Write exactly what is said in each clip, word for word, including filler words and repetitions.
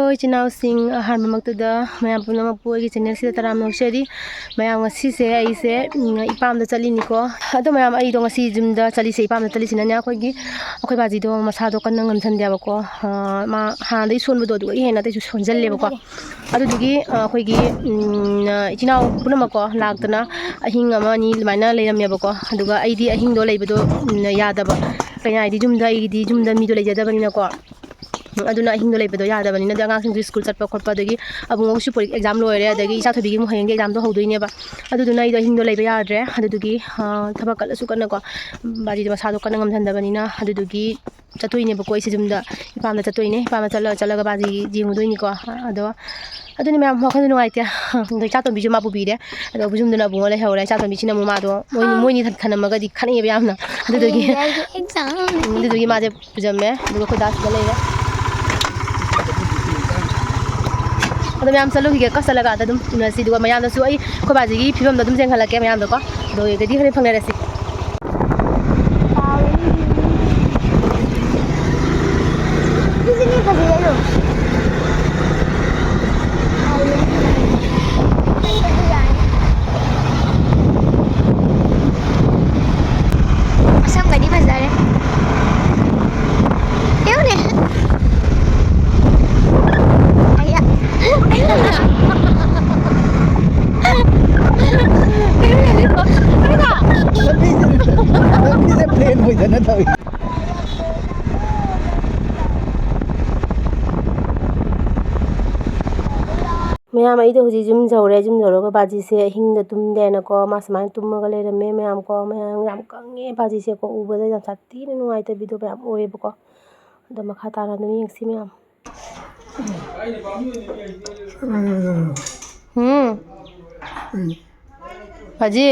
ꯑꯩꯈꯣꯏ ꯏꯆꯤꯟ ꯏꯅꯥꯎꯁꯤꯡ, ꯑꯍꯥꯟꯕꯃꯛꯇꯗ ꯃꯌꯥꯝ ꯄꯨꯝꯅꯃꯛꯄꯨ ꯑꯩꯒꯤ ꯆꯦꯅꯦꯜꯁꯤꯗ ꯇꯔꯥꯝꯅ ꯑꯣꯛꯆꯔꯤ꯫ ꯃꯌꯥꯝ, ꯉꯁꯤꯁꯦ ꯑꯩꯁꯦ, ꯎꯝ, ꯏꯄꯥꯝꯗ ꯆꯠꯂꯤꯅꯤꯀꯣ꯫ ꯑꯗꯣ ꯃꯌꯥꯝ, ꯑꯩꯗꯣ ꯉꯁꯤ ꯌꯨꯝꯗ ꯆꯠꯂꯤꯁꯦ, ꯏꯄꯥꯝꯗ ꯆꯠꯂꯤꯁꯤꯅꯅꯦ, ꯑꯩꯈꯣꯏꯒꯤ, ꯑꯩꯈꯣꯏ ꯕꯥꯖꯤꯗꯣ ꯃꯁꯥꯗꯣ ꯀꯟꯅ ꯉꯝꯁꯟꯗꯦꯕꯀꯣ꯫ ꯑꯥ, ꯃꯥ ꯍꯥꯟꯅꯗꯒꯤ ꯁꯣꯟꯕꯗꯣ ꯑꯗꯨꯗꯒꯤ ꯍꯦꯟꯅ ꯑꯇꯩꯁꯨ ꯁꯣꯟꯖꯜꯂꯦꯕꯀꯣ꯫ ꯑꯗꯨꯗꯨꯒꯤ, ꯑꯥ, ꯑꯩꯈꯣꯏꯒꯤ, ꯎꯝ, ꯏꯆꯤꯟ ꯏꯅꯥꯎ ꯄꯨꯝꯅꯃꯛꯀꯣ ꯂꯥꯛꯇꯅ ꯑꯍꯤꯡ ꯑꯃ ꯑꯅꯤ ꯑꯗꯨꯃꯥꯏꯅ ꯂꯩꯔꯝꯃꯦꯕꯀꯣ꯫ ꯑꯗꯨꯒ ꯑꯩꯗꯤ ꯑꯍꯤꯡꯗꯣ ꯂꯩꯕꯗꯣ, ꯎꯝ, ꯌꯥꯗꯕ꯫ ꯀꯩꯅꯣ ꯍꯥꯏꯗꯤ, ꯌꯨꯝꯗ, ꯑꯩꯒꯤꯗꯤ ꯌꯨꯝꯗ ꯃꯤꯗꯣ ꯂꯩꯖꯗꯕꯅꯤꯅꯀꯣ꯫ ꯑꯗꯨꯅ ꯑꯍꯤꯡꯗꯣ ꯂꯩꯕꯗꯣ ꯌꯥꯗꯕꯅꯤꯅ, ꯑꯗꯩ ꯑꯉꯥꯡꯁꯤꯡꯁꯨ ꯁ꯭ꯀꯨꯜ ꯆꯠꯄ ꯈꯣꯠꯄ, ꯑꯗꯒꯤ ꯑꯕꯨꯡꯉꯣꯁꯨ ꯄꯣꯔꯤ-, ꯑꯦꯛꯖꯥꯝ ꯂꯣꯏꯔꯦ, ꯑꯗꯒꯤ ꯏꯆꯥ ꯊꯣꯏꯕꯤꯒꯤ ꯑꯃꯨꯛ ꯍꯌꯦꯡꯗꯤ ꯑꯦꯛꯖꯥꯝꯗꯣ ꯍꯧꯗꯣꯏꯅꯦꯕ꯫ ꯑꯗꯨꯗꯨꯅ ꯑꯩꯗꯣ ꯑꯍꯤꯡꯗꯣ ꯂꯩꯕ ꯌꯥꯗ꯭ꯔꯦ꯫ ꯑꯗꯨꯗꯨꯒꯤ, ꯑ, ꯊꯕꯛ ꯀꯜꯂꯁꯨ ꯀꯟꯅꯀꯣ, ꯕꯥꯖꯤꯗꯣ ꯃꯁꯥꯗꯣ ꯀꯟꯅ ꯉꯝꯍꯟꯗꯕꯅꯤꯅ, ꯑꯗꯨꯗꯨꯒꯤ ꯆꯠꯇꯣꯏꯅꯦꯕꯀꯣ꯫ ꯑꯩꯁꯦ ꯌꯨꯝꯗ, ꯏꯄꯥꯝꯗ ꯆꯠꯇꯣꯏꯅꯦ꯫ ꯏꯄꯥꯝꯗ ꯆꯠꯂ, ꯆꯠꯂꯒ ꯕꯥꯖꯤ ꯌꯦꯡꯉꯨꯗꯣꯏꯅꯤꯀꯣ꯫ ꯑꯗꯣ, ꯑꯗꯨꯅꯤ ꯃꯌꯥꯝ, ꯋꯥꯈꯜꯁꯨ ꯅꯨꯡꯉꯥꯏꯇꯦ꯫ ꯑꯗꯣ ꯏꯆꯥꯇꯣꯝꯕꯤꯁꯨ ꯃꯥ ꯄꯨꯕꯤꯔꯦ꯫ ꯑꯗꯣ ꯕꯨꯖꯨꯝꯗꯨꯅ ꯑꯕꯨꯡꯉꯣ ꯂꯩꯍꯧꯔꯦ꯫ ꯏꯆꯥꯇꯣꯝꯕꯤꯁꯤꯅ ꯑꯃꯨꯛ ꯃꯥꯗꯣ, ꯃꯣꯏ, ꯃꯣꯏꯅꯤ ꯈꯟꯅꯝꯃꯒꯗꯤ ꯈꯠꯅꯩꯌꯦꯕ ꯌꯥꯝꯅ꯫ ꯑꯗꯨꯗꯨꯒꯤ, ꯍꯌꯦꯡꯗꯤ ꯑꯩꯒꯤ ꯑꯦꯛꯖꯥꯝꯅꯤ꯫ ꯎꯝ, ꯑꯗꯨꯗꯨꯒꯤ ꯃꯥꯁꯦ ꯄꯨꯖꯝꯃꯦ꯫ ꯑꯗꯨꯒ ꯑꯩꯈꯣꯏ ꯗꯥꯁꯤꯗ ꯂꯩꯔꯦ꯫ ꯑꯗꯣ ꯃꯌꯥꯝ ꯆꯠꯂꯨꯈꯤꯒꯦ, ꯀꯣ, ꯆꯠꯂꯒ ꯑꯗ ꯑꯗꯨꯝ ꯎꯅꯁꯤ꯫ ꯑꯗꯨꯒ ꯃꯌꯥꯝꯗꯁꯨ ꯑꯩ, ꯑꯩꯈꯣꯏ ꯕꯥꯖꯤꯒꯤ ꯐꯤꯕꯝꯗꯣ ꯑꯗꯨꯝ ꯌꯦꯡꯍꯜꯂꯛꯀꯦ ꯃꯌꯥꯝꯗꯀꯣ꯫ ꯑꯗꯨ ꯑꯣꯏꯔꯒꯗꯤ ꯍꯣꯔꯦꯟ ꯐꯪꯅꯔꯁꯤ꯫ ꯁꯤꯁꯤꯅ ꯐꯖꯩ ꯑꯗꯣ꯫ ꯑꯁꯪꯕꯗꯤ ꯐꯖꯔꯦ꯫ ꯌꯦꯡꯉꯨꯅꯦ꯫ ꯑꯌꯥ꯫ ꯂꯝꯕꯤꯁꯦ, ꯂꯝꯕꯤꯁꯦ plain ꯑꯣꯏꯗꯅ ꯇꯧꯏ꯫ ꯃꯌꯥꯝ, ꯑꯩꯗꯣ ꯍꯧꯖꯤꯛ ꯌꯨꯝ ꯌꯧꯔꯦ꯫ ꯌꯨꯝ ꯌꯧꯔꯒ ꯕꯥꯖꯤꯁꯦ ꯑꯍꯤꯡꯗ ꯇꯨꯝꯗꯦꯅꯀꯣ, ꯃꯥ ꯁꯨꯃꯥꯏꯅ ꯇꯨꯝꯃꯒ ꯂꯩꯔꯝꯃꯦ ꯃꯌꯥꯝꯀꯣ꯫ ꯃꯌꯥꯝ, ꯌꯥꯝ ꯀꯪꯉꯦ ꯕꯥꯖꯤꯁꯦꯀꯣ, ꯎꯕꯗ ꯌꯥꯝ ꯁꯥꯊꯤꯅ ꯅꯨꯡꯉꯥꯏꯇꯕꯤꯗꯣ ꯃꯌꯥꯝ ꯑꯣꯏꯌꯦꯕꯀꯣ꯫ ꯑꯗꯣ ꯃꯈꯥ ꯇꯥꯅ ꯑꯗꯨꯝ ꯌꯦꯡꯁꯤ ꯃꯌꯥꯝ꯫ ꯎꯝ꯫ ꯕꯥꯖꯤ꯫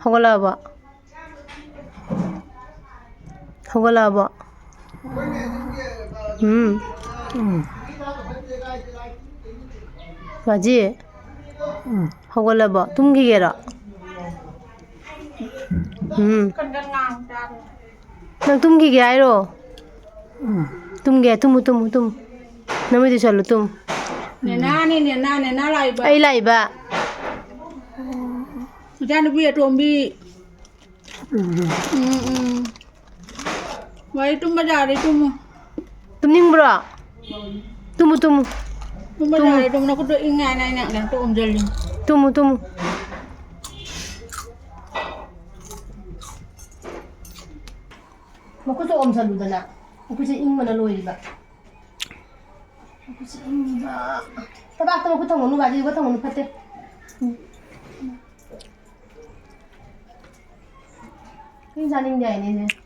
ꯍꯧꯒꯠꯂꯛꯑꯕꯣ? ꯍꯧꯒꯠꯂꯛꯑꯕꯣ? ꯎꯝ꯫ ꯎꯝ꯫ ꯕꯥꯖꯤ꯫ ꯎꯝ꯫ ꯍꯧꯒꯠꯂꯕꯣ? ꯇꯨꯝꯈꯤꯒꯦꯔꯣ? ꯎꯝ꯫ ꯀꯟ ꯀꯟ ꯉꯥꯡ ꯇꯥꯔꯦ꯫ ꯅꯪ ꯇꯨꯝꯈꯤꯒꯦ ꯍꯥꯏꯔꯣ? ꯎꯝ꯫ ꯇꯨꯝꯒꯦ, ꯇꯨꯝꯃꯨ, ꯇꯨꯝꯃꯨ, ꯇꯨꯝꯃꯨ꯫ ꯅꯃꯩꯗꯨ ꯆꯠꯂꯨ, ꯇꯨꯝꯃꯨ꯫ ꯅꯦꯅꯥꯅꯦ, ꯅꯦꯅꯥ, ꯅꯦꯅꯥ ꯂꯥꯛꯏꯕ꯫ ꯑꯩ ꯂꯥꯛꯏꯕ꯫ ꯏꯆꯥꯅꯨꯄꯤ ꯑꯇꯣꯝꯕꯤ꯫ ꯎꯝ, ꯎꯝ꯫ ꯋꯥꯔꯤ ꯇꯨꯝꯕ ꯌꯥꯔꯦ, ꯇꯨꯝꯃꯨ꯫ ꯇꯨꯝꯅꯤꯡꯕ꯭ꯔꯣ? ꯇꯨꯝꯃꯨ, ꯇꯨꯝꯃꯨ꯫ ꯇꯨꯝꯕ ꯇꯨꯝꯃꯨ꯫ ꯌꯥꯔꯦ, ꯇꯨꯝꯃꯨ꯫ ꯅꯈꯨꯠꯇꯣ ꯏꯪꯉꯦ ꯍꯥꯏꯅ ꯑꯩꯅ ꯀꯩꯅꯣ ꯇꯧ ꯑꯣꯝꯖꯜꯂꯤꯅꯤ꯫ Tamu, Tamu. ꯃꯈꯨꯠꯇꯣ ꯑꯣꯝꯁꯜꯂꯨꯗꯅ꯫ ꯃꯈꯨꯠꯁꯦ ꯏꯪꯕꯅ ꯂꯣꯏꯔꯤꯕ꯫ ꯃꯈꯨꯠꯁꯦ ꯏꯪꯉꯤꯕ꯫ ꯊꯕꯥꯛꯇ ꯃꯈꯨꯠ ꯊꯝꯒꯅꯨ, ꯒꯥꯔꯤꯗꯨꯒ ꯊꯝꯒꯅꯨ, ꯐꯠꯇꯦ꯫ ꯎꯝ꯫ ꯀꯩꯝ ꯆꯥꯅꯤꯡꯗꯦ ꯍꯥꯏꯅꯦ ꯁꯦ꯫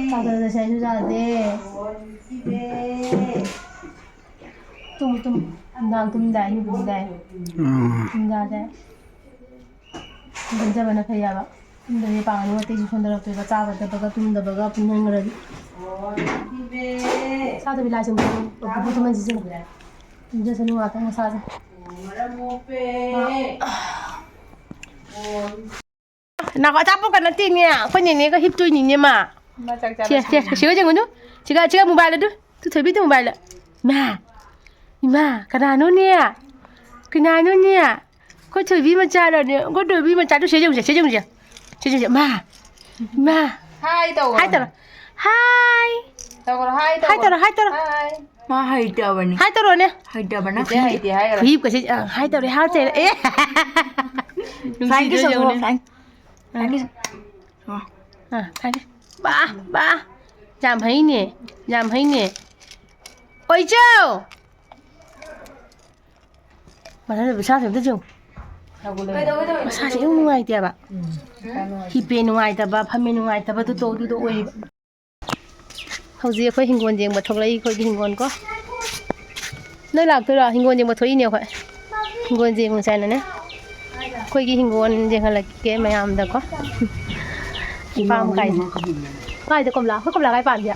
ꯆꯥꯗꯗ ꯁꯦ ꯑꯩꯁꯨ ꯆꯥꯗꯦ꯫ Tamu, Tamu. ꯅꯨꯡꯗꯥꯡ ꯇꯨꯝꯗꯥꯏ, ꯑꯍꯤꯡ ꯇꯨꯝꯗꯥꯏ꯫ ꯎꯝ꯫ ꯇꯨꯝꯗꯥꯗꯦ꯫ ꯇꯨꯝꯖꯕꯅ ꯐꯩ ꯍꯥꯏꯕ꯫ ꯇꯨꯝꯗꯕꯤ ꯄꯥꯡꯒꯅꯨ, ꯑꯇꯩꯁꯨ ꯁꯣꯟꯊꯔꯛꯇꯣꯏꯕ, ꯆꯥꯕ ꯊꯛꯄꯒ ꯇꯨꯝꯗꯕꯒ ꯄꯨꯡꯍꯟꯈ꯭ꯔꯗꯤ꯫ ꯆꯥꯗꯕꯤ ꯂꯥꯏꯁꯪ ꯆꯠꯂꯨ꯫ ꯄꯨꯄꯨ ꯇꯨꯝꯍꯟꯁꯤ ꯆꯠꯂꯨ꯫ ꯇꯨꯝꯖꯁꯅꯨ ꯉꯥꯛꯇꯪ ꯃꯁꯥꯁꯦ꯫ ꯅꯥꯈꯣ, ꯑꯆꯥꯄꯣꯠꯀ ꯅꯠꯇꯦꯅꯦ, ꯑꯩꯈꯣꯏ ꯅꯦꯅꯦꯒ ꯍꯤꯞꯇꯣꯏꯅꯤꯅꯦ ꯃꯥ꯫ ꯃꯥ ꯆꯥꯛ ꯁꯦ, ꯁꯦ, ꯆꯥꯔꯁꯤ꯫ ꯁꯤꯒ ꯌꯦꯡꯉꯨꯅꯨ꯫ ꯁꯤꯒ, ꯁꯤꯒ mobile ꯑꯗꯨ꯫ ꯇꯨ ꯊꯣꯏꯕꯤꯗ mobile꯫ ꯃꯥ꯫ ꯏꯃꯥ, ꯀꯅꯥꯅꯣꯅꯦ? ꯀꯅꯥꯅꯣꯅꯦ? ꯑꯩꯈꯣꯏ ꯊꯣꯏꯕꯤ ꯃꯆꯥꯔꯣꯅꯦ? ꯑꯩꯈꯣꯏ ꯊꯣꯏꯕꯤ ꯃꯆꯥꯗꯣ ꯁꯤꯗ ꯌꯦꯡꯉꯨꯁꯦ, ꯁꯤꯗ ꯌꯦꯡꯉꯨꯁꯦ꯫ ꯁꯤꯗ ꯌꯦꯡꯉꯨꯁꯦ꯫ ꯃꯥ꯫ ꯃꯥ꯫ ꯍꯥꯏ ꯇꯧꯔꯣ꯫ ꯍꯥꯏ ꯇꯧꯔꯣ꯫ ꯍꯥꯏ꯫ ꯇꯧꯔꯣ, ꯍꯥꯏ ꯍꯥꯏ ꯇꯧꯔꯣ꯫ ꯇꯧꯔꯣ, ꯍꯥꯏ ꯇꯧꯔꯣ꯫ ꯍꯥꯏ꯫ ꯃꯥ ꯍꯩꯇꯕꯅꯤ꯫ ꯍꯥꯏ ꯇꯧꯔꯣꯅꯦ꯫ ꯍꯩꯇꯕꯅ ꯍꯩꯇꯦ, ꯍꯩꯇꯦ ꯍꯥꯏꯈ꯭ꯔꯣ꯫ ꯈꯨꯍꯤꯞꯀꯁꯦ, ꯑ, ꯍꯥꯏ ꯇꯧꯔꯦ, ꯍꯥꯏ ꯇꯧꯔꯦ꯫ ꯑꯦ꯫ Thank you so ꯅꯨꯡꯁꯤꯗ꯭ꯔꯣ much꯫ ꯌꯦꯡꯉꯨꯅꯦ꯫ Thank-, thank you꯫ ꯑ꯫ ꯑ, ꯊꯥꯒꯦ꯫ ꯕꯥ, ꯕꯥ꯫ ꯌꯥꯝ ꯍꯩꯅꯦ, ꯌꯥꯝ ꯍꯩꯅꯦ꯫ ꯑꯣꯏꯆꯧ! ꯃꯁꯥꯁꯦ, ꯃꯁꯥꯁꯦ ꯑꯝꯇ ꯌꯦꯡꯉꯨ꯫ ꯃꯁꯥꯁꯦ ꯌꯥꯝ ꯅꯨꯡꯉꯥꯏꯇꯦꯕ꯫ ꯍꯤꯞꯄꯦ ꯅꯨꯡꯉꯥꯏꯇꯕ, ꯐꯝꯃꯦ ꯅꯨꯡꯉꯥꯏꯇꯕ, ꯑꯗꯨ ꯇꯧ, ꯑꯗꯨ ꯇꯧ ꯑꯣꯏꯔꯤꯕ꯫ ꯍꯧꯖꯤꯛ ꯑꯩꯈꯣꯏ ꯍꯤꯡꯒꯣꯜ ꯌꯦꯡꯕ ꯊꯣꯛꯂꯛꯏ, ꯑꯩꯈꯣꯏꯒꯤ ꯍꯤꯡꯒꯣꯜ ꯀꯣ꯫ ꯅꯣꯏ ꯂꯥꯛꯇꯣꯏꯔꯣ? ꯍꯤꯡꯒꯣꯜ ꯌꯦꯡꯕ ꯊꯣꯛꯏꯅꯦ ꯑꯩꯈꯣꯏ꯫ ꯍꯤꯡꯒꯣꯜ ꯌꯦꯡꯉꯨꯁꯦ ꯍꯥꯏꯅꯅꯦ꯫ ꯑꯩꯈꯣꯏꯒꯤ ꯍꯤꯡꯒꯣꯜ ꯌꯦꯡꯍꯜꯂꯛꯀꯦ ꯃꯌꯥꯝꯗꯀꯣ꯫ ꯄꯥꯝ ꯀꯥꯏꯁꯦ꯫ ꯀꯥꯏꯗ ꯀꯣꯝꯂꯥ? ꯑꯩꯈꯣꯏ ꯀꯣꯝꯂꯥ ꯀꯥꯏ ꯄꯥꯟꯒꯦ?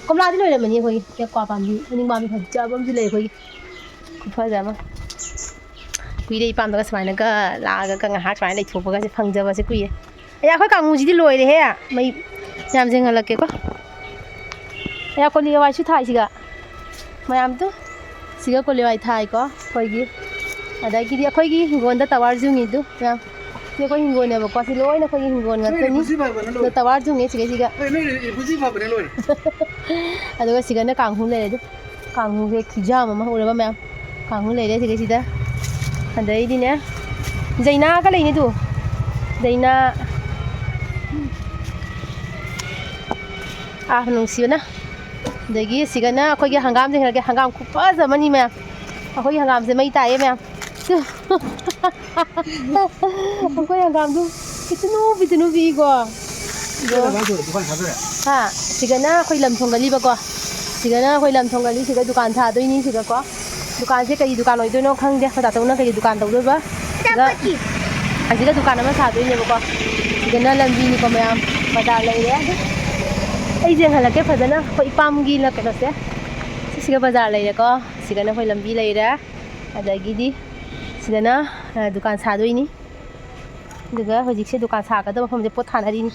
ꯀꯣꯝꯂꯥꯗꯤ ꯂꯣꯏꯔꯝꯃꯅꯤ ꯑꯩꯈꯣꯏꯒꯤ꯫ ꯀ꯭ꯋꯥ ꯄꯥꯝꯕꯤ, ꯎꯅꯤꯡ ꯄꯥꯝꯕꯤ ꯐꯖꯕ ꯑꯃꯁꯨ ꯂꯩ ꯑꯩꯈꯣꯏꯒꯤ꯫ ꯈꯨꯐꯖ ꯑꯃ꯫ ꯀꯨꯏꯔꯦ ꯏꯄꯥꯝꯗꯒ ꯁꯨꯃꯥꯏꯅꯒ ꯂꯥꯛꯑꯒ ꯉꯥꯏꯍꯥꯛ ꯁꯨꯃꯥꯏꯅ ꯂꯩꯊꯣꯛꯄꯒꯁꯦ ꯐꯪꯖꯕꯁꯦ ꯀꯨꯏꯔꯦ꯫ ꯑꯦ, ꯑꯩꯈꯣꯏ ꯀꯥꯡꯉꯨꯁꯤꯗꯤ ꯂꯣꯏꯔꯦꯍꯦ꯫ ꯃꯩ ꯃꯌꯥꯝ ꯌꯦꯡꯍꯜꯂꯛꯀꯦꯀꯣ꯫ ꯑꯦ, ꯀꯣꯂꯤ ꯍꯋꯥꯏꯁꯨ ꯊꯥꯏ ꯁꯤꯒ꯫ ꯃꯌꯥꯝꯗꯨ꯫ ꯁꯤꯒ ꯀꯣꯂꯤ ꯍꯋꯥꯏ ꯊꯥꯏꯀꯣ ꯑꯩꯈꯣꯏꯒꯤ꯫ ꯑꯗꯒꯤꯗꯤ ꯑꯩꯈꯣꯏꯒꯤ ꯍꯤꯡꯒꯣꯜꯗ ꯇꯋꯥꯔ ꯌꯨꯡꯉꯤꯗꯨ ꯃꯌꯥꯝ꯫ ꯁꯤ ꯑꯩꯈꯣꯏ ꯍꯤꯡꯒꯣꯜꯅꯦꯕꯀꯣ꯫ ꯁꯤ ꯂꯣꯏꯅ ꯑꯩꯈꯣꯏꯒꯤ ꯍꯤꯡꯒꯣꯜ ꯅꯣꯏ ꯉꯥꯛꯇꯅꯤ꯫ ꯏꯄꯨꯁꯤ ꯐꯕꯅ ꯑꯗꯣ ꯂꯣꯏꯔꯦ꯫ ꯇꯋꯥꯔ ꯌꯨꯡꯉꯦ ꯁꯤꯒꯩꯁꯤꯒ꯫ ꯑꯦ, ꯅꯣꯏ ꯏꯄꯨꯁꯤ ꯐꯕꯅ ꯂꯣꯏꯔꯦ꯫ ꯑꯗꯨꯒ ꯁꯤꯒꯅ ꯀꯥꯡꯍꯨ ꯂꯩꯔꯦ ꯑꯗꯨ꯫ ꯀꯥꯡꯍꯨꯁꯦ ꯈꯨꯌꯥꯝ ꯑꯃ ꯎꯔꯕ ꯃꯌꯥꯝ꯫ ꯀꯥꯡꯍꯨ ꯂꯩꯔꯦ ꯁꯤꯒꯩꯁꯤꯗ꯫ ꯑꯗꯩꯗꯤꯅꯦ, ꯖꯩꯅꯥꯒ ꯂꯩꯅꯦ ꯑꯗꯨ꯫ ꯖꯩꯅꯥ꯫ ꯑꯥ, ꯅꯨꯡꯁꯤꯕꯅ꯫ ꯑꯗꯒꯤ ꯁꯤꯒꯅ ꯑꯩꯈꯣꯏꯒꯤ ꯍꯪꯒꯥꯝꯁꯦ ꯍꯦꯛꯂꯛꯀꯦ꯫ ꯍꯪꯒꯥꯝ ꯈꯨꯐꯖ ꯑꯃꯅꯤ ꯃꯌꯥꯝ꯫ ꯑꯩꯈꯣꯏꯒꯤ ꯍꯪꯒꯥꯝꯁꯦ ꯃꯩ ꯇꯥꯏꯌꯦ ꯃꯌꯥꯝ꯫ ꯑꯩꯈꯣꯏ ꯍꯪꯒꯥꯝꯗꯨ ꯄꯤꯇꯨꯅꯨ, ꯄꯤꯇꯨꯅꯨ ꯄꯤꯀꯣ꯫ ꯑꯗꯣ, ꯍꯥ, ꯁꯤꯒꯅ ꯑꯩꯈꯣꯏ ꯂꯝ ꯊꯣꯡꯒꯜꯂꯤꯕꯀꯣ꯫ ꯁꯤꯒꯅ ꯑꯩꯈꯣꯏ ꯂꯝ ꯊꯣꯡꯒꯜꯂꯤ, ꯁꯤꯒ ꯗꯨꯀꯥꯟ ꯁꯥꯗꯣꯏꯅꯤ ꯁꯤꯒꯀꯣ꯫ ꯗꯨꯀꯥꯟꯁꯦ ꯀꯔꯤ ꯗꯨꯀꯥꯟ ꯑꯣꯏꯗꯣꯏꯅꯣ ꯈꯪꯗꯦ꯫ ꯑꯩꯈꯣꯏ ꯇꯥꯇꯧꯅ ꯀꯔꯤ ꯗꯨꯀꯥꯟ ꯇꯧꯗꯣꯏꯕ? ꯁꯤꯒ, ꯑꯆꯥꯄꯣꯠꯀꯤ꯫ ꯑꯁꯤꯒ ꯗꯨꯀꯥꯟ ꯑꯃ ꯁꯥꯗꯣꯏꯅꯦꯕꯀꯣ꯫ ꯁꯤꯒꯅ ꯂꯝꯕꯤꯅꯤꯀꯣ ꯃꯌꯥꯝ, ꯕꯖꯥꯔ ꯂꯩꯔꯦ꯫ ꯑꯩ ꯌꯦꯡꯍꯜꯂꯛꯀꯦ ꯐꯖꯅ ꯑꯩꯈꯣꯏ ꯏꯄꯥꯝꯒꯤ ꯀꯩꯅꯣꯁꯦ꯫ ꯁꯤꯒ ꯕꯖꯥꯔ ꯂꯩꯔꯦꯀꯣ꯫ ꯁꯤꯒꯅ ꯑꯩꯈꯣꯏ ꯂꯝꯕꯤ ꯂꯩꯔꯦ꯫ ꯑꯗꯒꯤꯗꯤ ꯁꯤꯗꯅ, ꯑ, ꯗꯨꯀꯥꯟ ꯁꯥꯗꯣꯏꯅꯤ꯫ ꯑꯗꯨꯒ ꯍꯧꯖꯤꯛꯁꯦ ꯗꯨꯀꯥꯟ ꯁꯥꯒꯗꯕ ꯃꯐꯝꯁꯦ ꯄꯣꯠ ꯊꯥꯅꯔꯤꯅꯤ꯫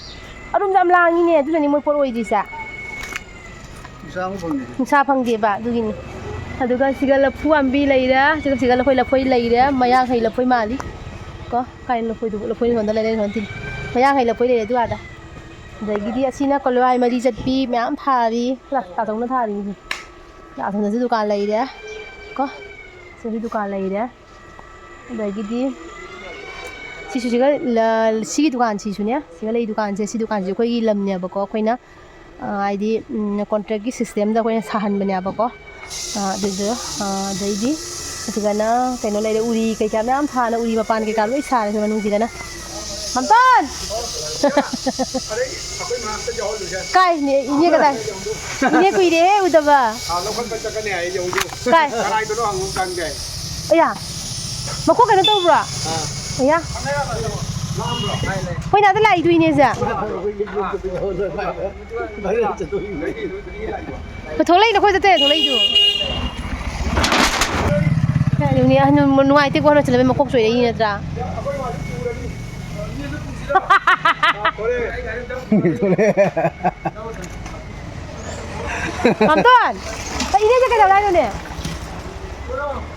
ꯑꯔꯨꯝꯁꯦ ꯌꯥꯝ ꯂꯥꯡꯉꯤꯅꯦ, ꯑꯗꯨꯅꯅꯤ ꯃꯣꯏ ꯄꯣꯠ ꯑꯣꯏꯗ꯭ꯔꯤꯁꯦ꯫ ꯅꯨꯡꯁꯥ ꯑꯃꯨꯛ ꯐꯪꯗꯦ꯫ ꯅꯨꯡꯁꯥ ꯐꯪꯗꯦꯕ, ꯑꯗꯨꯒꯤꯅꯤ꯫ ꯑꯗꯨꯒ ꯁꯤꯒ ꯂꯐꯨ ꯄꯥꯝꯕꯤ ꯂꯩꯔꯦ, ꯁꯤꯒ, ꯁꯤꯒ ꯂꯐꯣꯏ, ꯂꯐꯣꯏ ꯂꯩꯔꯦ, ꯃꯌꯥꯡꯈꯩ ꯂꯐꯣꯏ ꯃꯥꯜꯂꯤ꯫ ꯀꯣ, ꯀꯥꯏꯅ ꯂꯐꯣꯏꯗꯨꯕꯨ? ꯂꯐꯣꯏ ꯁꯣꯝꯗ ꯂꯩꯔꯦ, ꯁꯣꯝꯗ ꯊꯤꯜꯂꯤ꯫ ꯃꯌꯥꯡꯈꯩ ꯂꯐꯣꯏ ꯂꯩꯔꯦ ꯑꯗꯨ ꯑꯥꯗ꯫ ꯑꯗꯒꯤꯗꯤ ꯑꯁꯤꯅ ꯀꯣꯂꯣꯏ ꯃꯔꯤ ꯆꯠꯄꯤ ꯃꯌꯥꯝ ꯊꯥꯔꯤ, ꯇꯥꯇꯧꯅ ꯊꯥꯔꯤ꯫ ꯑꯁꯣꯝꯗꯁꯨ ꯗꯨꯀꯥꯟ ꯂꯩꯔꯦ꯫ ꯀꯣ, ꯁꯤꯗꯁꯨ ꯗꯨꯀꯥꯟ ꯂꯩꯔꯦ꯫ ꯑꯗꯒꯤꯗꯤ ꯁꯤꯁꯨ ꯁꯤꯒ ꯂ-, ꯁꯤꯒꯤ ꯗꯨꯀꯥꯟꯁꯤꯁꯨꯅꯦ, ꯁꯤꯒ ꯂꯩ ꯗꯨꯀꯥꯟꯁꯦ, ꯁꯤ ꯗꯨꯀꯥꯟꯁꯦ ꯑꯩꯈꯣꯏꯒꯤ ꯂꯝꯅꯦꯕꯀꯣ꯫ ꯑꯩꯈꯣꯏꯅ, ꯑ, ꯍꯥꯏꯗꯤ, ꯎꯝ, contract ꯀꯤ system ꯗ ꯑꯩꯈꯣꯏꯅ ꯁꯥꯍꯟꯕꯅꯦꯕꯀꯣ꯫ ꯑ, ꯑꯗꯨꯗꯣ, ꯑ, ꯑꯗꯩꯗꯤ ꯁꯤꯗꯅ ꯀꯩꯅꯣ ꯂꯩꯔꯦ, ꯎꯔꯤ ꯀꯩꯀꯥ ꯃꯌꯥꯝ ꯊꯥꯅ, ꯎꯔꯤ ꯃꯄꯥꯟ ꯀꯩꯀꯥ ꯂꯣꯏ ꯁꯥꯔꯦ ꯁꯤ ꯃꯅꯨꯡꯁꯤꯗꯅ꯫ ꯃꯝꯇꯣꯟ! ꯀꯥꯏ? ꯏꯅꯦ, ꯏꯅꯦ ꯀꯗꯥꯏ? ꯏꯅꯦ ꯀꯨꯏꯔꯦꯍꯦ ꯎꯗꯕ꯫ ꯑꯥ, ꯂꯧꯈꯠꯄ ꯆꯠꯀꯅꯤ ꯍꯥꯏ, ꯌꯧ, ꯌꯧ꯫ ꯀꯥꯏ? ꯀꯅꯥꯏꯗꯅꯣ ꯍꯪꯉꯨ ꯆꯪꯒꯦ꯫ ꯑꯌꯥ, ꯃꯈꯣꯡ ꯀꯩꯅꯣ ꯇꯧꯕ꯭ꯔꯣ? ꯑꯥ꯫ ꯑꯌꯥ꯫ ꯑꯩꯈꯣꯏ ꯅꯥꯗ ꯂꯥꯛꯏꯗꯨꯏꯅꯦ ꯁꯦ꯫ ꯊꯣꯛꯂꯛꯏꯗꯣ ꯑꯩꯈꯣꯏ ꯆꯠꯇꯣꯏꯅꯦ ꯊꯣꯛꯂꯛꯏꯗꯣ꯫ ꯀꯥꯏꯗꯩꯅꯣ ꯑꯍꯟ ꯅꯨꯡꯉꯥꯏꯇꯦꯀꯣ, ꯑꯍꯟ ꯑꯣꯏꯁꯜꯂꯕꯩ ꯃꯀꯣꯛ ꯆꯣꯏꯔꯛꯏ ꯅꯠꯇ꯭ꯔꯥ? ꯃꯥꯝꯇꯣꯟ! ꯀꯩ ꯏꯅꯦꯁꯦ ꯀꯩꯗꯧꯔꯦ ꯍꯥꯏꯅꯣꯅꯦ?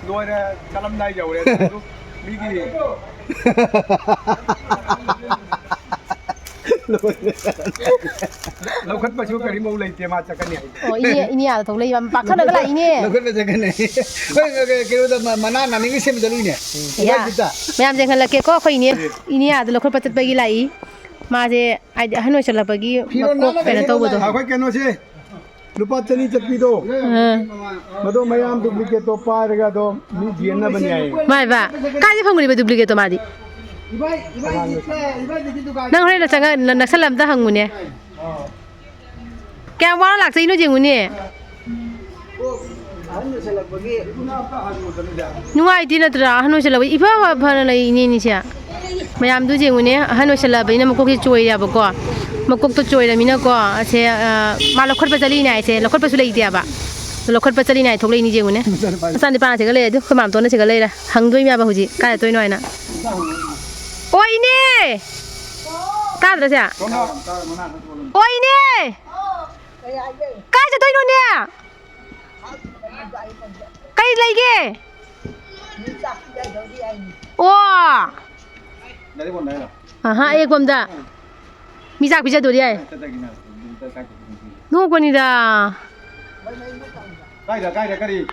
ꯂꯣꯏꯔꯦ, ꯆꯠꯂꯝꯗꯥꯏ ꯌꯧꯔꯦ꯫ ꯃꯤꯒꯤ ꯂꯧꯈꯠꯄꯁꯨ ꯀꯔꯤꯃꯧ ꯂꯩꯇꯦ, ꯃꯥ ꯆꯠꯀꯅꯤ ꯍꯥꯏ꯫ ꯑꯣ, ꯏꯅꯦ, ꯏꯅꯦ ꯑꯥꯗ ꯊꯣꯛꯂꯛꯏꯕ, ꯄꯥꯈꯠꯂꯒ ꯂꯥꯛꯏꯅꯦ꯫ ꯂꯧꯈꯠꯄ ꯆꯠꯀꯅꯤ꯫ ꯍꯣꯏ, ꯀꯩꯅꯣꯗ, ꯃ-, ꯃꯅꯥ ꯅꯥꯅꯤꯡꯒꯤ ꯁꯦꯝꯕ ꯆꯠꯂꯨꯏꯅꯦ꯫ ꯌꯥ꯫ ꯃꯣꯕꯥꯏꯜ ꯐꯤꯠꯇ꯫ ꯃꯌꯥꯝ ꯌꯦꯡꯍꯜꯂꯛꯀꯦꯀꯣ, ꯑꯩꯈꯣꯏ ꯏꯅꯦ, ꯏꯅꯦ ꯑꯥꯗ ꯂꯧꯈꯠꯄ ꯆꯠꯄꯒꯤ ꯂꯥꯛꯏ꯫ ꯃꯥꯁꯦ ꯍꯥꯏꯗꯤ ꯑꯍꯟ ꯑꯣꯏꯁꯜꯂꯛꯄꯒꯤ ꯐꯤꯔꯣꯜ ꯃꯀꯣꯛ ꯅꯥꯟꯅ ꯀꯩꯅꯣ ꯂꯩꯌꯣ, ꯇꯧꯕꯗꯣ꯫ ꯑꯩꯈꯣꯏ ꯀꯩꯅꯣꯁꯦ, ꯂꯨꯄꯥ ꯆꯅꯤ ꯆꯠꯄꯤꯗꯣ꯫ ꯑꯥ꯫ ꯃꯗꯣ ꯃꯌꯥꯝ ꯗꯨꯄ꯭ꯂꯤꯀꯦꯠꯇꯣ ꯄꯥꯏꯔꯒ ꯑꯗꯣ ꯃꯤ ꯌꯦꯟꯅꯕꯅꯤ ꯍꯥꯏꯌꯦ꯫ ꯃꯥꯏꯕ, ꯀꯥꯏꯗ ꯐꯪꯉꯨꯔꯤꯕ ꯗꯨꯄ꯭ꯂꯤꯀꯦꯠꯇꯣ ꯃꯥꯗꯤ? ꯅꯪ ꯍꯣꯔꯦꯟ ꯆꯪꯉ-, ꯅ-, ꯅꯛꯁꯜꯂ ꯑꯝꯇ ꯍꯪꯉꯨꯅꯦ꯫ ꯀꯌꯥꯝ ꯋꯥꯅ ꯂꯥꯛꯆꯩꯅꯣ ꯌꯦꯡꯉꯨꯅꯦ꯫ ꯅꯨꯡꯉꯥꯏꯇꯦ ꯅꯠꯇ꯭ꯔꯥ? ꯑꯍꯟ ꯑꯣꯏꯁꯜꯂꯛꯄ ꯏꯐ ꯐ-, ꯐꯅ ꯂꯩ ꯏꯅꯦꯅꯤꯁꯦ꯫ ꯃꯌꯥꯝꯗꯨ ꯌꯦꯡꯉꯨꯅꯦ, ꯑꯍꯟ ꯑꯣꯏꯁꯜꯂꯛꯑꯕꯅꯤꯅ ꯃꯀꯣꯛꯁꯦ ꯆꯣꯏꯔꯦꯕꯀꯣ꯫ ꯃꯀꯣꯛꯇꯣ ꯆꯣꯏꯔꯃꯤꯅꯀꯣ, ꯑꯁꯦ, ꯑ, ꯃꯥ ꯂꯧꯈꯠꯄ ꯆꯠꯂꯤꯅꯦ ꯍꯥꯏꯁꯦ, ꯂꯧꯈꯠꯄꯁꯨ ꯂꯩꯇꯦꯕ꯫ ꯂꯧꯈꯠꯄ ꯆꯠꯂꯤꯅꯦ ꯍꯥꯏ ꯊꯣꯛꯂꯛꯏꯅꯤ ꯌꯦꯡꯉꯨꯅꯦ꯫ ꯃꯆꯥꯅꯨꯄꯥ꯫ ꯃꯆꯥꯅꯨꯄꯥ ꯁꯤꯒ ꯂꯩꯔꯦ, ꯑꯗꯨ ꯑꯩꯈꯣꯏ ꯃꯥꯝꯇꯣꯟꯅ ꯁꯤꯒ ꯂꯩꯔꯦ꯫ ꯍꯪꯗꯣꯏꯅꯦꯕ ꯍꯧꯖꯤꯛ, ꯀꯥꯏ ꯆꯠꯇꯣꯏꯅꯣ ꯍꯥꯏꯅ꯫ ꯑꯣ ꯏꯅꯦ! ꯇꯥꯗ꯭ꯔꯁꯦ? ꯑꯣ ꯏꯅꯦ! ꯀꯥꯏ ꯆꯠꯇꯣꯏꯅꯣꯅꯦ? ꯀꯩ ꯂꯩꯒꯦ? ꯑꯣ! ꯑꯍꯥ, ꯑꯌꯦꯛꯄꯝꯗ꯫ ꯃꯤ ꯆꯥꯛ ꯄꯤꯖꯗꯣꯔꯤ ꯍꯥꯏ꯫ ꯅꯣꯛꯄꯅꯤꯗ꯫ ꯀꯥꯏꯗ, ꯀꯥꯏꯗ, ꯀꯔꯤ?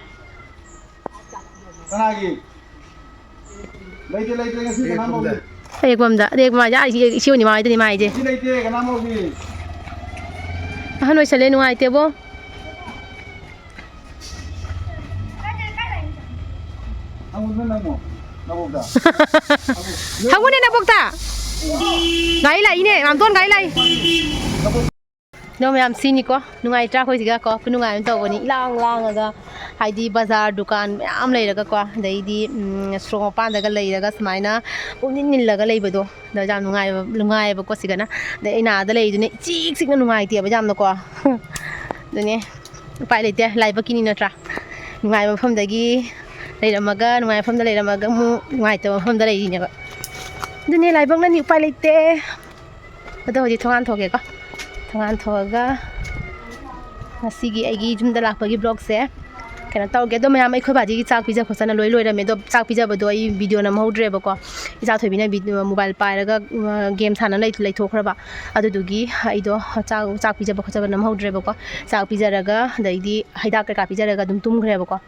ꯀꯅꯥꯒꯤ? ꯂꯩꯇꯦ, ꯂꯩꯇꯦ, ꯉꯁꯤ ꯀꯅꯥꯝ ꯂꯧꯗꯦ꯫ ꯑꯌꯦꯛꯄꯝꯗ꯫ ꯑꯌꯦꯛꯄ ꯃꯥꯏꯁꯦ, ꯑꯥ, ꯏꯆꯦ, ꯏꯆꯦ ꯑꯣꯏꯅꯤ ꯃꯥ ꯍꯥꯏꯗꯨꯅꯤ ꯃꯥ ꯍꯥꯏꯁꯦ꯫ ꯉꯁꯤ ꯂꯩꯇꯦ, ꯀꯅꯥꯝ ꯂꯧꯗꯦ꯫ ꯑꯍꯟ ꯑꯣꯏꯁꯜꯂꯦ, ꯅꯨꯡꯉꯥꯏꯇꯦꯕꯣ꯫ ꯍꯪꯉꯨꯅꯦ ꯅꯪꯕꯣ, ꯅꯕꯣꯛꯇ꯫ ꯍꯪꯉꯨꯅꯦ ꯅꯕꯣꯛꯇ꯫ ꯒꯥꯔꯤ ꯂꯥꯛꯏꯅꯦ, ꯃꯥꯝꯇꯣꯟ ꯒꯥꯔꯤ ꯂꯥꯛꯏ꯫ ꯑꯗꯣ ꯃꯌꯥꯝ ꯁꯤꯅꯤꯀꯣ, ꯅꯨꯡꯉꯥꯏꯇ꯭ꯔꯥ? ꯑꯩꯈꯣꯏꯁꯤꯒ ꯀꯣ, ꯈꯨꯅꯨꯡꯉꯥꯏ ꯑꯃ ꯇꯧꯕꯅꯤ, ꯏꯂꯥꯡ ꯂꯥꯡꯉꯒ꯫ ꯍꯥꯏꯗꯤ ꯕꯖꯥꯔ ꯗꯨꯀꯥꯟ ꯃꯌꯥꯝ ꯂꯩꯔꯒꯀꯣ, ꯑꯗꯩꯗꯤ, ꯎꯝ, ꯁꯣꯔꯣꯛ ꯃꯄꯥꯟꯗꯒ ꯂꯩꯔꯒ ꯁꯨꯃꯥꯏꯅ ꯄꯨꯡꯅꯤꯟ ꯅꯤꯜꯂꯒ ꯂꯩꯕꯗꯣ, ꯑꯗꯣ ꯌꯥꯝ ꯅꯨꯡꯉꯥꯏꯕ, ꯅꯨꯡꯉꯥꯏꯌꯦꯕꯀꯣ ꯁꯤꯗꯅ꯫ ꯑꯗꯩ ꯑꯩꯅ ꯑꯥꯗ ꯂꯩꯔꯤꯗꯨꯅ ꯏꯆꯤꯛ ꯆꯤꯛꯅ ꯅꯨꯡꯉꯥꯏꯇꯦꯕ ꯌꯥꯝꯅꯀꯣ꯫ ꯑꯗꯨꯅꯦ, ꯎꯄꯥꯏ ꯂꯩꯇꯦ, ꯂꯥꯏꯕꯛꯀꯤꯅꯤ ꯅꯠꯇ꯭ꯔꯥ? ꯅꯨꯡꯉꯥꯏꯕ ꯃꯐꯝꯗꯒꯤ ꯂꯩꯔꯝꯃꯒ, ꯅꯨꯡꯉꯥꯏꯕ ꯃꯐꯝꯗ ꯂꯩꯔꯝꯃꯒ ꯑꯃꯨꯛ ꯅꯨꯡꯉꯥꯏꯇꯕ ꯃꯐꯝꯗ ꯂꯩꯔꯤꯅꯦꯕ꯫ ꯑꯗꯨꯅꯦ, ꯂꯥꯏꯕꯛꯅꯅꯤ, ꯎꯄꯥꯏ ꯂꯩꯇꯦ꯫ ꯑꯗꯣ ꯍꯧꯖꯤꯛ ꯊꯣꯡꯒꯥꯟ ꯊꯣꯛꯑꯒꯦꯀꯣ꯫ ꯊꯣꯡꯒꯥꯟ ꯊꯣꯛꯑꯒ ꯉꯁꯤꯒꯤ ꯑꯩꯒꯤ ꯌꯨꯝꯗ ꯂꯥꯛꯄꯒꯤ vlogꯁꯦ ꯀꯩꯅꯣ ꯇꯧꯒꯦ꯫ ꯑꯗꯣ ꯃꯌꯥꯝ, ꯑꯩꯈꯣꯏ ꯕꯥꯖꯤꯒꯤ ꯆꯥꯛ ꯄꯤꯖ ꯈꯣꯠꯆꯅ ꯂꯣꯏ ꯂꯣꯏꯔꯝꯃꯦ꯫ ꯑꯗꯣ ꯆꯥꯛ ꯄꯤꯖꯕꯗꯣ ꯑꯩ video ꯅꯝꯍꯧꯗ꯭ꯔꯦꯕꯀꯣ꯫ ꯏꯆꯥ ꯊꯣꯏꯕꯤꯅ ꯚꯤ-, mobile ꯄꯥꯏꯔꯒ, ꯑ, game ꯁꯥꯟꯅ ꯂꯩ-, ꯂꯩꯊꯣꯛꯈ꯭ꯔꯕ꯫ ꯑꯗꯨꯗꯨꯒꯤ ꯑꯩꯗꯣ ꯆꯥꯛ, ꯆꯥꯛ ꯄꯤꯖꯕ ꯈꯣꯠꯆꯕ ꯅꯝꯍꯧꯗ꯭ꯔꯦꯕꯀꯣ꯫ ꯆꯥꯛ ꯄꯤꯖꯔꯒ, ꯑꯗꯩꯗꯤ ꯍꯤꯗꯥꯛ ꯀꯩꯀꯥ ꯄꯤꯖꯔꯒ ꯑꯗꯨꯝ ꯇꯨꯝꯈ꯭ꯔꯦꯕꯀꯣ꯫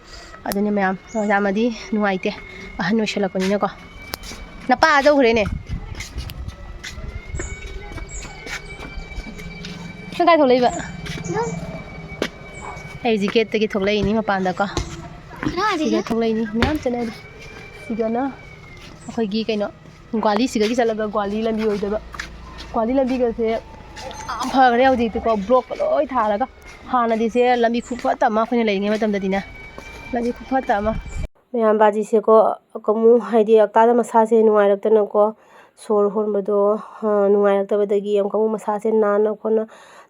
ꯑꯗꯨꯅꯦ ꯃꯌꯥꯝ, ꯌꯥꯝꯅꯗꯤ ꯅꯨꯡꯉꯥꯏꯇꯦ, ꯑꯍꯟ ꯑꯣꯏꯁꯜꯂꯛꯄꯅꯤꯅꯀꯣ꯫ ꯅꯄꯥ ꯑꯥ ꯌꯧꯈ꯭ꯔꯦꯅꯦ꯫ ꯅꯪ ꯀꯥꯏ ꯊꯣꯛꯂꯛꯏꯕ? ꯑꯩ ꯍꯧꯖꯤꯛ gateꯇꯒꯤ ꯊꯣꯛꯂꯛꯏꯅꯤ ꯃꯄꯥꯟꯗꯀꯣ꯫ ꯁꯤꯗ ꯊꯣꯛꯂꯛꯏꯅꯤ, ꯃꯌꯥꯝ ꯆꯠꯅꯔꯤ꯫ ꯁꯤꯗꯅ ꯑꯩꯈꯣꯏꯒꯤ ꯀꯩꯅꯣ, ꯒ꯭ꯋꯥꯂꯤ ꯁꯤꯗꯒꯤ ꯆꯠꯂꯒ ꯒ꯭ꯋꯥꯂꯤ ꯂꯝꯕꯤ ꯑꯣꯏꯗꯣꯏꯕ꯫ ꯒ꯭ꯋꯥꯂꯤ ꯂꯝꯕꯤꯒꯁꯦ ꯌꯥꯝ ꯐꯈ꯭ꯔꯦ ꯍꯧꯖꯤꯛꯇꯤꯀꯣ, blockꯀ ꯂꯣꯏ ꯊꯥꯔꯒ꯫ ꯍꯥꯟꯅꯗꯤ ꯁꯦ ꯂꯝꯕꯤ ꯈꯨꯐꯠꯇ ꯑꯃ, ꯑꯩꯈꯣꯏꯅ ꯂꯩꯔꯤꯉꯩ ꯃꯇꯝꯗꯗꯤꯅꯦ, ꯂꯝꯕꯤ ꯈꯨꯐꯠꯇ ꯑꯃ꯫ ꯃꯌꯥꯝ ꯕꯥꯖꯤꯁꯦꯀꯣ, ꯀꯃꯨ ꯍꯥꯏꯗꯤ ꯍꯞꯇꯥꯗ ꯃꯁꯥꯁꯦ ꯅꯨꯡꯉꯥꯏꯔꯛꯇꯅꯀꯣ, ꯁꯣꯔ ꯍꯣꯟꯕꯗꯣ, ꯑ, ꯅꯨꯡꯉꯥꯏꯔꯛꯇꯕꯗꯒꯤ ꯑꯃꯨꯛꯀ ꯑꯃꯨꯛ ꯃꯁꯥꯁꯦ ꯅꯥꯟꯅ ꯈꯣꯠꯅ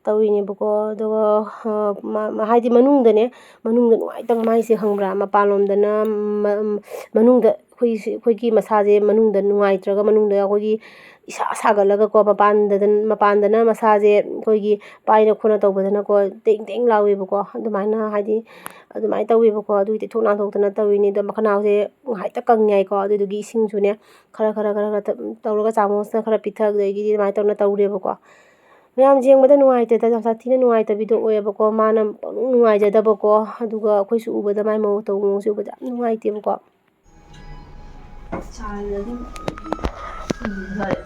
ꯇꯧꯔꯤꯅꯦꯕꯀꯣ꯫ ꯑꯗꯨꯒ, ꯑ, ꯃꯥ-, ꯃꯥ-, ꯍꯥꯏꯗꯤ ꯃꯅꯨꯡꯗꯅꯦ, ꯃꯅꯨꯡꯗ ꯅꯨꯡꯉꯥꯏꯇꯕ ꯃꯥꯏꯁꯦ ꯈꯪꯕ꯭ꯔꯥ? ꯃꯄꯥꯟꯂꯣꯝꯗꯅ ꯃ-, ꯃꯅꯨꯡꯗ ꯑꯩꯈꯣꯏꯒꯤ, ꯑꯩꯈꯣꯏꯒꯤ ꯃꯁꯥꯁꯦ ꯃꯅꯨꯡꯗ ꯅꯨꯡꯉꯥꯏꯇ꯭ꯔꯒ ꯃꯅꯨꯡꯗ ꯑꯩꯈꯣꯏꯒꯤ ꯏꯁꯥ ꯁꯥꯒꯠꯂꯒꯀꯣ, ꯃꯄꯥꯟꯗꯗ-, ꯃꯄꯥꯟꯗꯅ ꯃꯁꯥꯁꯦ ꯑꯩꯈꯣꯏꯒꯤ ꯄꯥꯏꯅ ꯈꯣꯠꯅ ꯇꯧꯕꯗꯅꯀꯣ, ꯇꯦꯡ ꯇꯦꯡ ꯂꯥꯎꯋꯦꯕꯀꯣ꯫ ꯑꯗꯨꯃꯥꯏꯅ ꯍꯥꯏꯗꯤ ꯑꯗꯨꯃꯥꯏꯅ ꯇꯧꯋꯦꯕꯀꯣ꯫ ꯑꯗꯨꯒꯤ ꯇꯩꯊꯣꯛ ꯅꯥꯟꯊꯣꯛꯇꯅ ꯇꯧꯔꯤꯅꯤ꯫ ꯑꯗꯣ ꯃꯈꯅꯥꯎꯁꯦ ꯉꯥꯏꯍꯥꯛꯇ ꯀꯪꯉꯦ ꯍꯥꯏꯀꯣ꯫ ꯑꯗꯨꯗꯨꯒꯤ ꯏꯁꯤꯡꯁꯨꯅꯦ, ꯈꯔ, ꯈꯔ, ꯈꯔ, ꯈꯔ ꯇ-, ꯇꯧꯔꯒ ꯆꯥꯃꯁꯅ ꯈꯔ ꯄꯤꯊꯛ, ꯑꯗꯒꯤꯗꯤ ꯑꯗꯨꯃꯥꯏꯅ ꯇꯧꯅ ꯇꯧꯔꯦꯕꯀꯣ꯫ ꯃꯌꯥꯝ ꯌꯦꯡꯕꯗ ꯅꯨꯡꯉꯥꯏꯇꯦꯗ, ꯌꯥꯝ ꯁꯥꯊꯤꯅ ꯅꯨꯡꯉꯥꯏꯇꯕꯤꯗꯣ ꯑꯣꯏꯌꯦꯕꯀꯣ꯫ ꯃꯥꯅ ꯄꯪꯅꯨꯡ ꯅꯨꯡꯉꯥꯏꯖꯗꯕꯀꯣ꯫ ꯑꯗꯨꯒ ꯑꯩꯈꯣꯏꯁꯨ ꯎꯕꯗ ꯃꯥꯏ ꯃꯑꯣꯡ ꯇꯧꯕ ꯃꯑꯣꯡꯁꯦ ꯎꯕꯗ ꯌꯥꯝ ꯅꯨꯡꯉꯥꯏꯇꯦꯕꯀꯣ꯫ ꯁꯥꯔꯗꯤ ꯑꯗꯨꯝ ꯐꯔꯦ꯫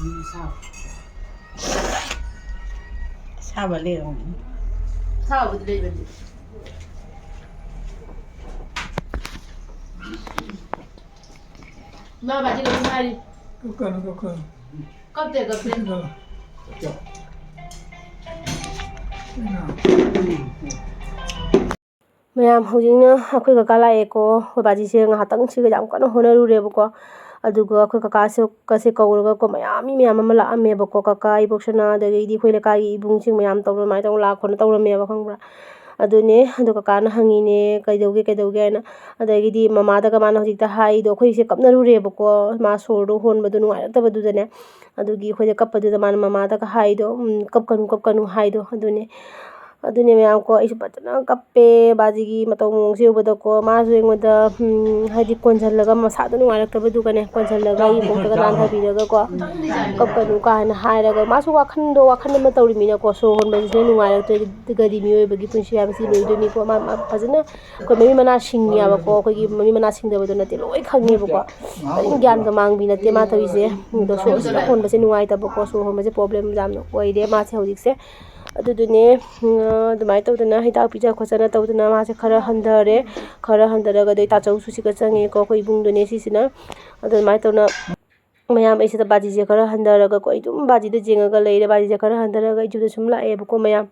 ꯎꯝ, ꯁꯥꯕ꯫ ꯑꯁꯥꯕ ꯂꯩꯔꯝꯒꯅꯤ꯫ ꯑꯁꯥꯕꯗꯤ ꯂꯩꯕꯅꯤ꯫ ꯏꯃꯥ ꯕꯥꯖꯤ ꯂꯣꯏ ꯍꯥꯏꯔꯤ꯫ ꯀꯞꯀꯅꯨ, ꯀꯞꯀꯅꯨ꯫ ꯀꯞꯇꯦ, ꯀꯞꯇꯦ꯫ ꯀꯞꯀꯅꯨ꯫ ꯃꯌꯥꯝ, ꯍꯧꯖꯤꯛꯅ ꯑꯩꯈꯣꯏ ꯀꯀꯥ ꯂꯥꯛꯑꯦꯀꯣ꯫ ꯑꯩꯈꯣꯏ ꯕꯥꯖꯤꯁꯦ ꯉꯥꯏꯍꯥꯛꯇꯪ ꯁꯤꯒ ꯌꯥꯝ ꯀꯟꯅ ꯍꯣꯠꯅꯔꯨꯔꯦꯕꯀꯣ꯫ ꯑꯗꯨꯒ ꯑꯩꯈꯣꯏ ꯀꯀꯥꯁꯦ, ꯀꯁꯦ ꯀꯧꯔꯒꯀꯣ, ꯃꯌꯥꯝ, ꯃꯤ ꯃꯌꯥꯝ ꯑꯃ ꯂꯥꯛꯑꯝꯃꯦꯕꯀꯣ꯫ ꯀꯀꯥ ꯏꯕꯣꯛꯁꯅꯥ, ꯑꯗꯒꯤꯗꯤ ꯑꯩꯈꯣꯏ ꯂꯩꯀꯥꯏꯒꯤ ꯏꯕꯨꯡꯁꯤꯡ ꯃꯌꯥꯝ ꯇꯧꯔꯒ ꯑꯗꯨꯃꯥꯏꯅ ꯇꯧꯔ ꯂꯥꯛ ꯈꯣꯠꯅ ꯇꯧꯔꯝꯃꯦꯕ, ꯈꯪꯕ꯭ꯔꯥ? ꯑꯗꯨꯅꯦ, ꯑꯗꯣ ꯀꯀꯥꯅ ꯍꯪꯉꯤꯅꯦ, "ꯀꯩꯗꯧꯒꯦ, ꯀꯩꯗꯧꯒꯦ?" ꯍꯥꯏꯅ꯫ ꯑꯗꯒꯤꯗꯤ ꯃꯃꯥꯗꯒ ꯃꯥꯅ ꯍꯧꯖꯤꯛꯇ ꯍꯥꯏꯗꯣ, ꯑꯩꯈꯣꯏꯁꯦ ꯀꯞꯅꯔꯨꯔꯦꯕꯀꯣ, ꯃꯥ ꯁꯣꯔꯗꯣ ꯍꯣꯟꯕꯗꯣ ꯅꯨꯡꯉꯥꯏꯔꯛꯇꯕꯗꯨꯗꯅꯦ꯫ ꯑꯗꯨꯒꯤ ꯑꯩꯈꯣꯏꯗ ꯀꯞꯄꯗꯨꯗ ꯃꯥꯅ ꯃꯃꯥꯗꯒ ꯍꯥꯏꯗꯣ, ꯎꯝ, "ꯀꯞꯀꯅꯨ, ꯀꯞꯀꯅꯨ" ꯍꯥꯏꯗꯣ꯫ ꯑꯗꯨꯅꯦ, ꯑꯗꯨꯅꯦ ꯃꯌꯥꯝ ꯀꯣ, ꯑꯩꯁꯨ ꯐꯖꯅ ꯀꯞꯄꯦ ꯕꯥꯖꯤꯒꯤ ꯃꯇꯧ ꯃꯑꯣꯡꯁꯦ ꯎꯕꯗꯀꯣ꯫ ꯃꯥꯁꯨ ꯑꯩꯉꯣꯟꯗ, ꯎꯝ, ꯍꯥꯏꯗꯤ ꯀꯣꯟꯁꯤꯜꯂꯒ, ꯃꯁꯥꯗꯣ ꯅꯨꯡꯉꯥꯏꯔꯛꯇꯕꯗꯨꯒꯅꯦ, ꯀꯣꯟꯁꯤꯜꯂꯒ ꯑꯩꯒꯤ ꯀꯣꯛꯇꯒ ꯅꯥꯟꯊꯕꯤꯔꯒꯀꯣ, "ꯀꯞꯀꯅꯨ" ꯀꯥꯏꯅ ꯍꯥꯏꯔꯒ, ꯃꯥꯁꯨ ꯋꯥꯈꯟꯗꯣ, ꯋꯥꯈꯟ ꯑꯃ ꯇꯧꯔꯤꯃꯤꯅꯀꯣ, ꯁꯣꯔ ꯍꯣꯟꯕꯁꯤꯅ ꯅꯨꯡꯉꯥꯏꯔꯛꯇ꯭ꯔꯒꯗꯤ ꯃꯤꯑꯣꯏꯕꯒꯤ ꯄꯨꯟꯁꯤ ꯍꯥꯏꯕꯁꯤ ꯂꯣꯏꯗꯣꯏꯅꯤꯀꯣ꯫ ꯃꯥ, ꯃꯥ ꯐꯖꯅ, ꯑꯩꯈꯣꯏ ꯃꯃꯤꯠ ꯃꯅꯥ ꯁꯤꯡꯉꯦꯕꯀꯣ, ꯑꯩꯈꯣꯏꯒꯤ ꯃꯃꯤꯠ ꯃꯅꯥ ꯁꯤꯡꯗꯕꯗꯣ ꯅꯠꯇꯦ, ꯂꯣꯏ ꯈꯪꯉꯦꯕꯀꯣ꯫ ꯀꯔꯤꯝ ꯒ꯭ꯌꯥꯟꯒ ꯃꯥꯡꯕꯤ ꯅꯠꯇꯦ ꯃꯥ ꯇꯧꯔꯤꯁꯦ꯫ ꯑꯗꯣ ꯁꯣꯔ ꯍꯣꯟꯕꯁꯦ ꯅꯨꯡꯉꯥꯏꯇꯕꯀꯣ, ꯁꯣꯔ ꯍꯣꯟꯕꯁꯦ ꯄ꯭ꯔꯣꯕ꯭ꯂꯦꯝ ꯌꯥꯝꯅ ꯑꯣꯏꯔꯦ ꯃꯥꯁꯦ ꯍꯧꯖꯤꯛꯁꯦ꯫ ꯑꯗꯨꯗꯨꯅꯦ, ꯎꯝ, ꯑꯗꯨꯃꯥꯏꯅ ꯇꯧꯗꯅ ꯍꯤꯗꯥꯛ ꯄꯤꯖ ꯈꯣꯠꯆꯅ ꯇꯧꯗꯅ ꯃꯥꯁꯦ ꯈꯔ ꯍꯟꯊꯔꯦ꯫ ꯈꯔ ꯍꯟꯊꯔꯒ ꯑꯗꯩ ꯇꯥꯆꯧꯁꯨ ꯁꯤꯒ ꯆꯪꯉꯦꯀꯣ, ꯑꯩꯈꯣꯏ ꯏꯕꯨꯡꯗꯨꯅꯦ ꯁꯤꯁꯤꯅ꯫ ꯑꯗꯨꯃꯥꯏꯅ ꯇꯧꯅ ꯃꯌꯥꯝ ꯑꯩꯁꯤꯗ ꯕꯥꯖꯤꯁꯦ ꯈꯔ ꯍꯟꯊꯔꯒꯀꯣ, ꯑꯩ ꯑꯗꯨꯝ ꯕꯥꯖꯤꯗ ꯌꯦꯡꯉꯒ ꯂꯩꯔꯦ꯫ ꯕꯥꯖꯤꯁꯦ ꯈꯔ ꯍꯟꯊꯔꯒ ꯑꯩ ꯌꯨꯝꯗ ꯁꯨꯝ ꯂꯥꯛꯑꯦꯕꯀꯣ ꯃꯌꯥꯝ꯫